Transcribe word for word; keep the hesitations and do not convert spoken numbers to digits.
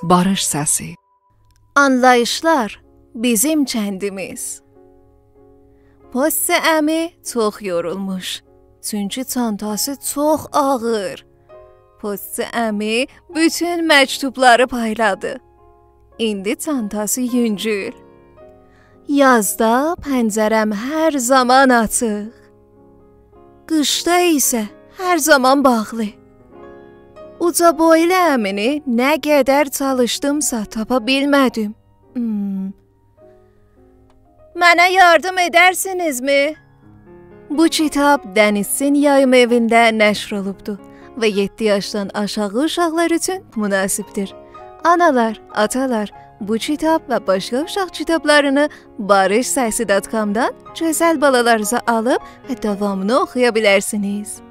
باریش سسی. آنلاییشلار، بیزیم کندیمیز. پوستی عمی چوخ یورولموش. چونکی چانتاسی چوخ آغیر. پوستی عمی بوتون مکتوبلاری پایلادی. ایندی چانتاسی یونگول. یازدا پنجره‌م هر زامان آچیق. قیشدا ایسه هر زامان باغلی. اوجا بویلو عمینی نه قدر چالیشدیمسا تاپا بیلمه‌دیم. هوم. منه یاردیم ائدرسینیزمی؟ بو کیتاب دنیزچین یاییم ائوینده نشر اولوبدو و یئددی یاشدان آشاغی اوشاقلار اوچون مناسبدیر. آنالار، آتالار، بو کیتاب و باشقا اوشاق کیتابلارینی باریش سسی دات کامدان گؤزل بالالارینیزا آلیب و داوامینی اوخویا بیلرسینیز.